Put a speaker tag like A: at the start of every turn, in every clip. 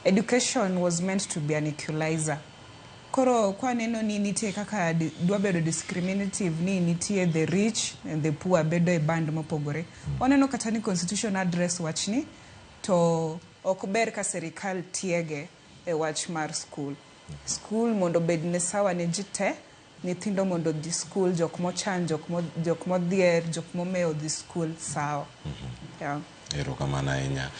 A: Education was meant to be an equalizer. Koro kwaneno ni nitie kaka dwa bedo discriminative ni nitie the rich and the poor bedo e band mopogore. Waneno kata ni constitution address wachni to ok ber ka serikal tiege e wach mar skul. Skul mondo obed ne sawa ne ji te, nyithindo mondo odhi skul, jok mochan, jok modhier, jok momewo odhi skul sawa. Yeah.
B: Erokamano ahinya.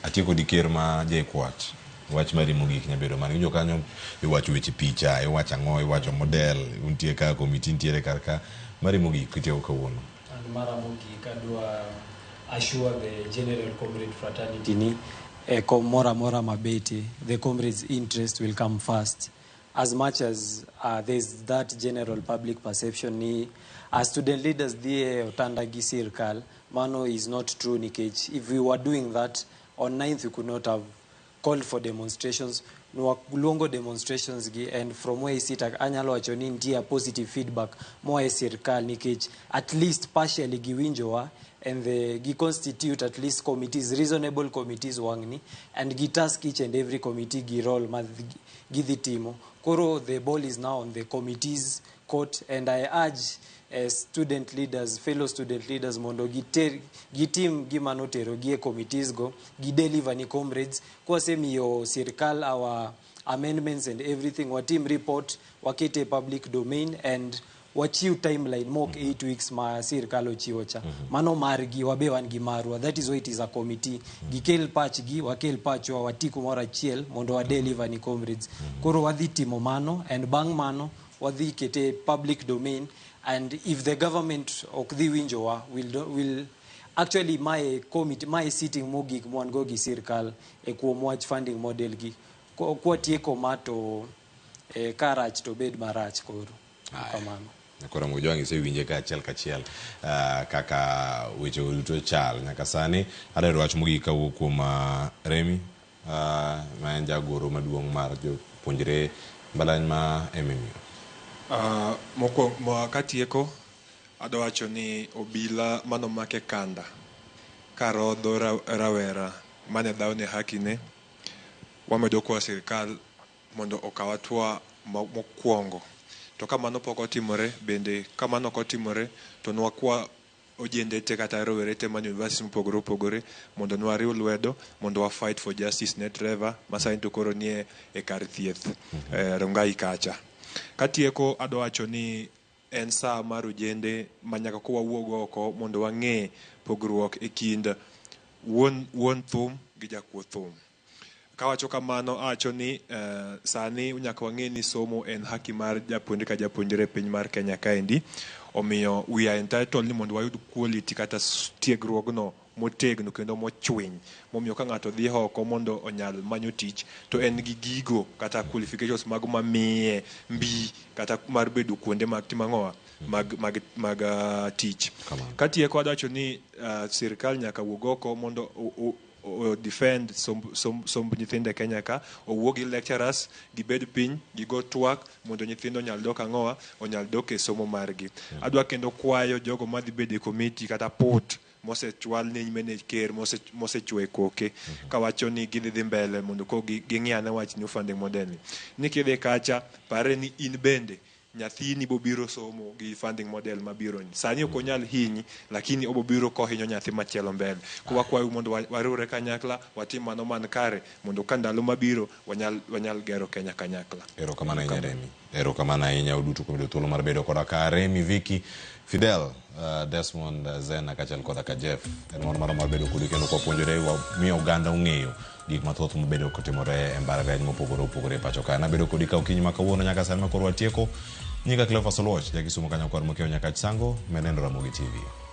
B: Atieko di ker ma JKUAT. Wach mari mogik nyabedo mane. Iwinjo kanyo iwacho weche picha, iwacho ang'o, iwacho model, untie ka komiti nitiere kar ka. Mari mogik kitieko kawuono.
C: An mara mogik adwa assure the general comrade fraternity ni e kom moro amora mabete, the comrades interest will come first. As much as there's that general public perception ni as student leaders dhi e otanda gi sirkal, mano is not true nikech if we were doing that on 9th we could not have called for demonstrations. Nwaluongo demonstrations gi and from where I sit anyalo wacho ni nitie a positive feedback moa e sirkal nikech at least partially giwinjowa and gi constitute at least committees, reasonable committees wang'ni and gi task each and every committee gi role ma gidhi timo. Koro the ball is now on the committees court and I urge student leaders, fellow student leaders mondo gitim gima notero gi e committees go, gi deliver ni comrades. Kwasemiyo sirkal our amendments and everything, watim report, wakete public domain and wachiw timeline mok 8 weeks ma sirkal ochiwo cha. Mano margi, wabe wan gi marwa. That is why it is a committee. Gikel pachgi, wakel pachwa, wati kumoro achiel mondo wa deliver ni comrades. Koro wadhi timo mano and bang' mano wadhi kete public domain and if the government ok dhi winjowa, will actually my committee, my sitting mogik mwan go gi sirkal e kuom wach funding model gi. Kwatieko ma to ka rach to bed marach koro. Kamano.
B: Koro Mojwang' isewinje ka achiel kachiel kaka weche duto chal nyaka sani. Adwaro wach mogik kawuok kuom Remi ma en jagoro maduong' mar jopuonjre mbalariany ma MMU.
D: Mokwongo katieko adwa wacho ni obila manomake kanda karodho rawera mane dhawo ne haki ne, wamedo kwayo sirikal mondo okaw hatua mokwongo. To ka mano pok otimore, bende ka mano ok otimore, to nwakwa ojende te kata rowere te manie universities mopogore opogore mondo nwariw lwedo mondo wa fight for justice ne Trevor ma sani to koro nie e kar thieth Rongai kacha. Katieko adwa wacho ni en saa mar ojende ma nyaka ko wawuog oko mondo wang'e pogruok e kind wuon thum gi jakuo thum. Kawacho kamano awacho ni sani nyaka wang'e ni somo en haki mar japuonjre ka japuonjre e piny mar Kenya kaendi. Omiyo we are entitled ni mondo wayud quality kata tiegruogno motegno kendo mochwiny. Momiyo ka ng'ato dhi oko mondo onyal manyo tich to en gi gigo kata qualifications mago mamiye mbi kata mar bedo kuonde mag timo ang'owa mag tich. Katieko adwa wacho ni sirikal nyaka wuog oko mondo o defend somb nyithindo e Kenya ka, owuo gi lecturers, gibed piny, gigo twak mondo nyithindo onyal dok ang'owa, onyal dok e somo margi. Adwa kendo kwayo jogo madhi bedo e committee kata put mosechwal ne nyime ne ker mosechwo e koke kawacho ni gidhi dhi mbele mondo ko ging'i ane wach new funding model ni. Ni kidhi kacha, pare ni in bende nyathini bobiro somo gi funding model mabiro ni. Sani ok onyal hinyi, lakini obobiro kohinyo nyathi machielo mbele. Ko wakwayo mondo wariwre kanyakla, watim mano man kare, mondo ka ndalo mabiro wanyal gero Kenya kanyakla.
B: Erokamano ahinya Remi. Erokamano ahinya uduto kuom yudo thuolo mar bedo koda ka Remi, Vicky, Fidel, Desmond, Zena kaachiel koda ka Jeff. En mor marwa mar bedo kodu kendo kwapuonjore wamiyo oganda ong'eyo gik mathoth mobedo kotimore e mbalariany mopogore opogore e pacho ka. Nabedo kodi ka okinyi ma kawuono nyaka sani ma koro watieko. Nyinga Cleophas Oluoch, ja Kisumu kanyo kod Mokeo Nyakach Sango, menendo Ramogi TV.